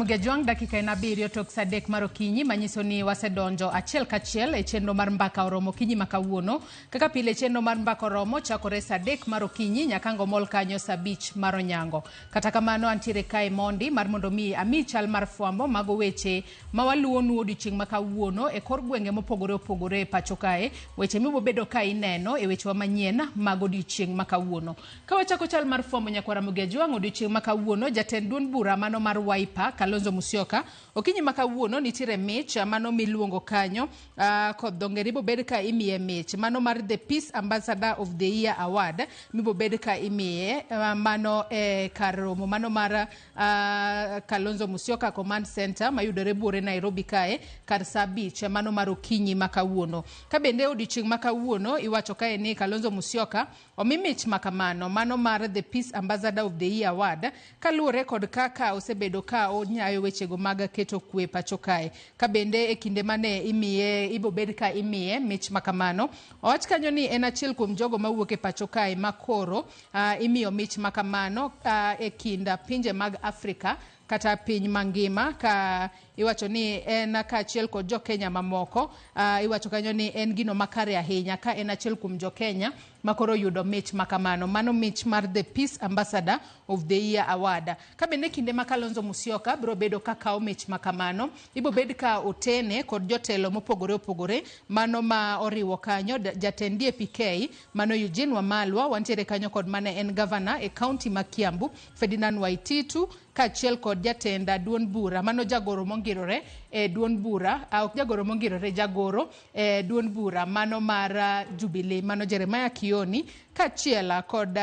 Ramogi Ajwang', dakika en 7 tok sa 3 mar okinyi, manyiso ni wasedonjo achiel kachiel e chenro mar Mbaka Oromo okinyi ma kawuono. Kaka pile, chenro mar Mbaka Oromo chakore sa 3 mar okinyi nyaka ngomol kanyo sa 5 mar onyango. Kata kamano, antiere kae mondi mar mondo mi ami chal mar fwambo mago weche ma waluwonu odiochieng' ma kawuono e kor gwenge mopogore opogore e pacho kae, weche mibobedo ka ineno e wechewa manyien mag odiochieng' ma kawuono. Ka wachako chal mar fwambo, nyakwar Ramogi Ajwang', odiochieng' ma kawuono jatend duond bura mano mar Wiper, Kalonzo Musyoka, okinyi ma kawuono nitiere mich mano miluongo kanyo kod dho ngere ibobed ka imiye mich mano mar The Peace Ambassador of the Year Award mibobed ka imiye mano e kar romo mano mar Kalonzo Musyoka Command Center mayudore buore Nairobi kae kar sa 5 mano mar okinyi ma kawuono. Ka bende odiochieng' ma kawuono iwacho kae ni Kalonzo Musyoka omi mich ma kamano mano mar The Peace Ambassador of the Year Award kaluwore kod kaka osebedo ka onyayo wechego mag keto kwe pacho kae. Ka bende e kinde mane imiye ibobed ka imiye mich ma kamano, owach kanyo ni en achiel kuom jogo mawuok e pacho kae ma koro imiyo mich ma kamano e kind pinje mag Afrika kata piny mangima, ka iwacho ni en kaachiel kod jo Kenya mamoko. Iwacho kanyo ni en gino makare ahinya ka en achiel kuom jo Kenya ma koro yudo mich ma kamano, mano mich mar The Peace Ambassador of the Year Award. Ka bende kinde ma Kalonzo Musyoka biro bedo ka kawo mich ma kamano, ibo bed ka otene kod jotelo mopogore opogore mano ma oriwo kanyo jatend DAP-K mano Eugene Wamalwa, wantiere kanyo kod mane en gavana e kaunti ma Kiambu, Ferdinand Waititu, kaachiel kod jatend duond bura mano jagoro mongirore e duond bura, ok jagoro mongirore, jagoro e duond bura mano mar Jubilee, mano Jeremiah Kioni, kaachiel kod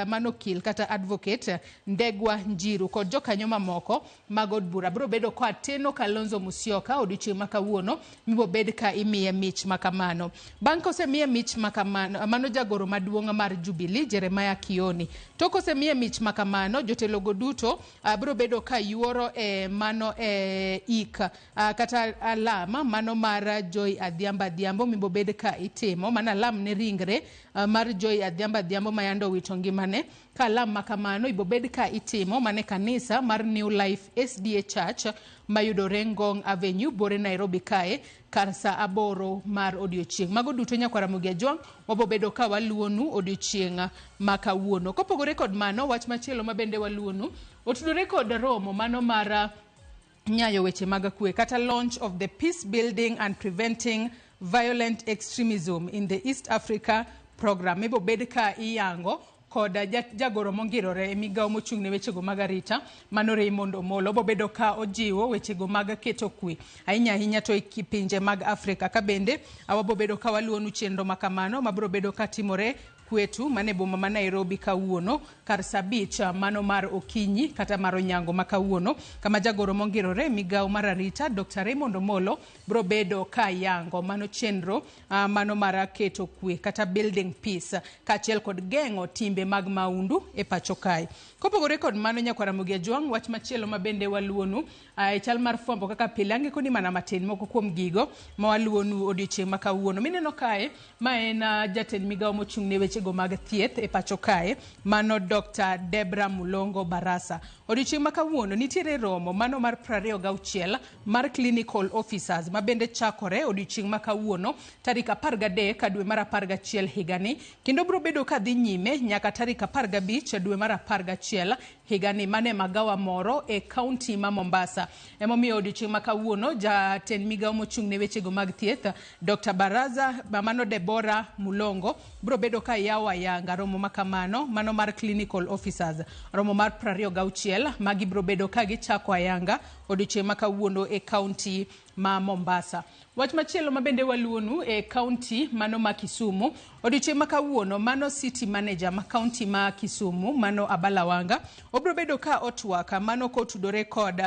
mano okil kata advocate Ndegwa Njiru kod jokanyo mamoko mag od bura biro bedo ka teno Kalonzo Musyoka odiochieng' ma kawuono mibobed ka imiye mich ma kamano. Bang' kosemiye mich ma kamano, mano jagoro maduong' mar Jubilee, Jeremiah Kioni. Tok kosemiye mich ma kamano, jotelogo duto biro bedo ka yuoro e mano e ik kata alam mano mar Joy Adhiambo Adhiambo mibobed ka itimo mana alam ne ringre mar Joy Adhiambo Adhiambo ma yande owito ngimane. Ka alam ma kamano ibobed ka itimo mana e kanisa mar New Life SDA Church mayudore Ngong Avenue, Bore Nairobi kae kar sa 8 mar odiochieng'. Mago duto, nyakwar Ramogi Ajwang', wabobedo ka waluwonu odiochieng' ma kawuono. Kopogore kod mano, wach machielo ma bende waluwonu otudore kod romo mano mar nyayo weche mag kwe kata launch of the Peace Building and Preventing Violent Extremism in the East Africa program mibobed ka iyango kod jagoro mongirore e migawo mochung' ne wechego mag arita, mano Raymond Omolo. Obobedo ka ojiwo wechego mag keto kwe ahinya ahinya to e pinje mag Afrika. Ka bende wabobedo ka waluwonu chenro ma kamano mabiro bedo ka timore kwetu mane boma ma Nairobi kawuono kar sa 5 mano mar okinyi kata mar onyango ma kawuono, kama jagoro mongirore migawo mar arita, Dr. Raymond Omolo, biro bedo ka yango mano chenro mano mar keto kwe kata building peace kaachiel kod geng'o timbe mag maundu e pacho kae. Kopogore kod mano, nyakwar Ramogi Ajwang', wach machielo ma bende waluwonu e chal mar fwambo kaka pile, angeko ni mana matin moko kuom gigo ma waluwonu odiochieng' ma kawuono. Mineno kae ma en jatend migawo mochung' ne wechego mag thieth e pacho kae, mano Dr. Debra Mulongo Barasa. Odiochieng' ma kawuono nitiere romo mano mar 26 mar clinical officers ma bende chakore odiochieng' ma kawuono tarik 13 dwe mar 11 higani, kendo biro bedo ka dhi nyime nyaka tarik 15 dwe mar 11 higani, mane magawa moro e kaunti ma Mombasa. Emomiyo odiochieng' ma kawuono jatend migawo mochung' ne wechego mag thieth, Dr. Baraza mano Deborah Mulongo, biro bedo ka yawo ayanga romo ma kamano mano mar clinical officers, romo mar 26 magi biro bedo ka gichako ayanga odiochieng' ma kawuono e kaunti ma Mombasa. Wach machielo ma bende waluwonu e kaunti mano ma Kisumu, odiochieng' ma kawuono mano city manager ma kaunti ma Kisumu, mano Abala Wanga, obiro bedo ka otwak mano kotudore kod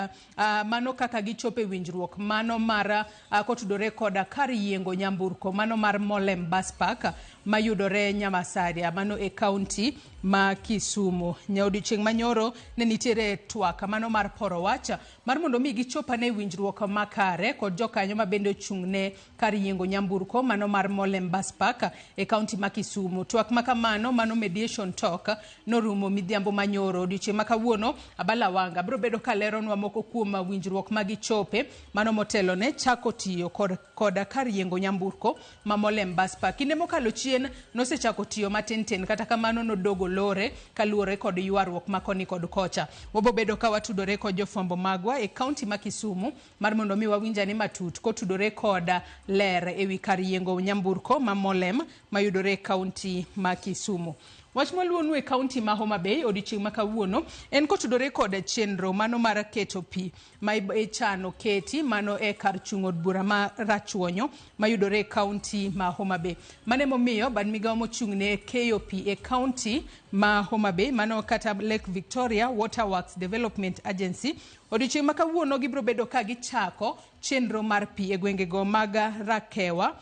mano kaka gichopo e winjruok mano mar kotudore kod kar yiengo nyamburko mano mar Molem Bus Park mayudore Nyamasaria mano e kaunti ma Kisumu. Odiochieng' manyoro ne nitiere twak mano mar poro wach mar mondo mi gichop ane winjruok makare. kod jokanyo ma bende ochung' ne kar yiengo nyamburko mano mar Molem Bus Park e kaunti ma Kisumu. Twak ma kamano mano mediation talk norumo midhiambo manyoro. Odiochieng' ma kawuono Abala Wanga biro bedo ka leronwa moko kuom winjruok ma gichope mano motelo ne chako tiyo kod koda kar yiengo nyamburko ma Molem Bus Park. Kinde mokalo chien nosechako tiyo matin tin, kata kamano nodogo lore kaluwore kod ywaruok ma koni kod kocha. Wabobedo ka watudore kod jofwambo magwa e kaunti ma Kisumu mar mondo mi wawinjane matut kotudore kod ler ewi kar yiengo nyamburko ma Molem mayudore e kaunti ma Kisumu. Wach mwaluwonu e kaunti ma Homa Bay odiochieng' ma kawuono en kotudore kod chenro mano mar keto pi ma ichano keti mano e kar chung' od bura ma Rachuonyo mayudore e kaunti ma Homa Bay. Mano emomiyo bad migawo mochung' ne keyo pi e kaunti ma Homa Bay mano kata Lake Victoria Water Works Development Agency odiochieng' ma kawuono gibiro bedo ka gichako chenro mar pi e gwengego mag Rakewa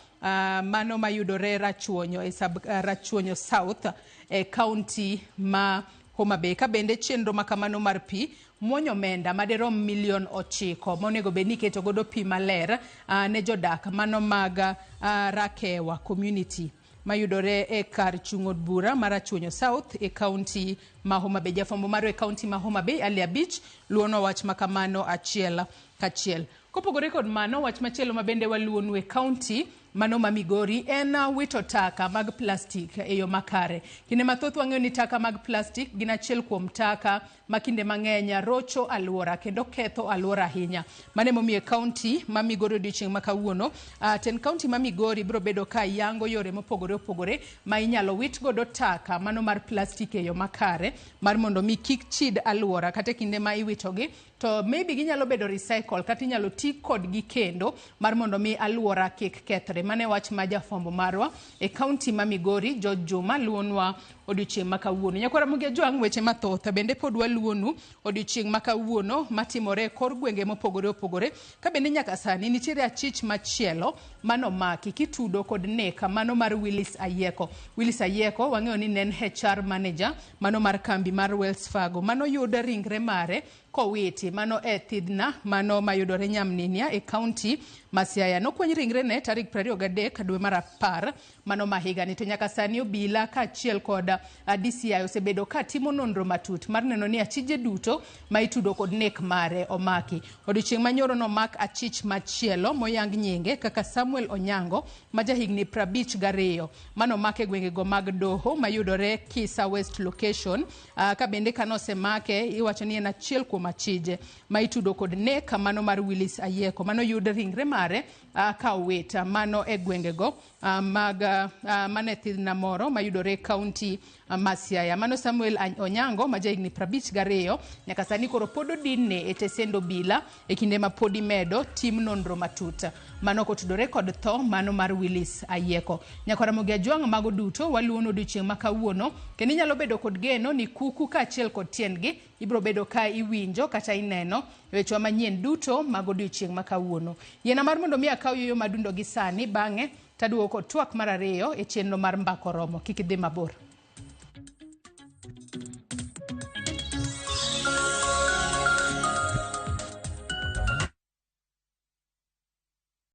mano mayudore Rachuonyo e sub, Rachuonyo South e kaunti ma Homa Bay. Ka bende chenro ma kamano mar pi muonyo omenda madirom milion 9 monego bed ni iketo godo pi maler ne jodak mano mag Rakewa community mayudore e kar chung' od bura mar Rachuonyo South e kaunti ma Homa Bay. Jafwambo marwa e kaunti ma Homa Bay Ali Abich luonwa wach ma kamano achiel kachiel. Kopogore kod mano, wach machielo ma bende waluwonu e kaunti mano ma Migori en wito taka mag plastik e yo makare. Kinde mathoth wang'eyo ni taka mag plastik gin achiel kuom taka ma kinde mang'eny rocho alwora kendo ketho alwora ahinya. Mano emomiyo e kaunti ma Migori odiochieng' ma kawuono, tend kaunti ma Migori biro bedo ka yango yore mopogore opogore ma inyalo wit godo taka mano mar plastik e yo makare mar mondo mi kik chid alwora kata e kinde ma iwitogi to maybe ginyalo bedo recycle kata inyalo ti kodgi kendo mar mondo mi alwora kik kethre. Mano e wach ma jafwambo marwa e kaunti ma Migori George Juma luwonwa odiochieng' ma kawuono. Nyakwara Ramogi Ajwang' weche mathoth bende pod waluwonu odiochieng' ma kawuono matimore e kor gwenge mopogore opogore ka bende nyaka sani nitiere achich machielo manomaki kitudo kod nek mano mar Willis Ayieko. Willis Ayieko wang'eyo ni ne en HR manager mano mar kambi mar Wells Fargo mano yud ringre mare kowiti mano e thidhna mano mayudore Nyamninia e kaunti ma Siaya. Nokweny ringrene tarik 23 dwe mar 10 mano ma higani. To nyaka sani obila kaachiel kod DCI osebedo ka timo nonro matut mar neno ni achije duto ma itudo kod nek mare omaki. Odiochieng' manyoro nomak achich machielo moyang nyinge kaka Samuel Onyango ma jahigni 52 manomak e gwengego mag Doho mayudore Kisa West location. Ka bende kanosemake iwacho ni en achiel kuom achije ma itudo kod nek mano mar Willis Ayieko mano yud ringre mare ka owit mano e gwengego mag mane thidhna moro mayudore e kaunti ma Siaya. Mano Samuel Onyango ma jahigni 52 nyaka sani koro pod odinne e tesend obila e kinde ma pod imedo tim nonro matut mano kotudore kod tho mano mar Willis Ayieko. Nyakwar Ramogi Ajwang' mago duto waluwono odiochieng' ma kawuono kendo inyalo bedo kod geno ni kuku kaachiel kod tiendgi ibiro bedo ka iwinjo kata ineno wechewa manyien duto mag odiochieng' ma kawuono. Yiena mar mondo mi akaw yueyo madundo gi sani bang'e taduogo kod twak mar ariyo e chenro mar Mbaka Oromo. Kik idhi mabor.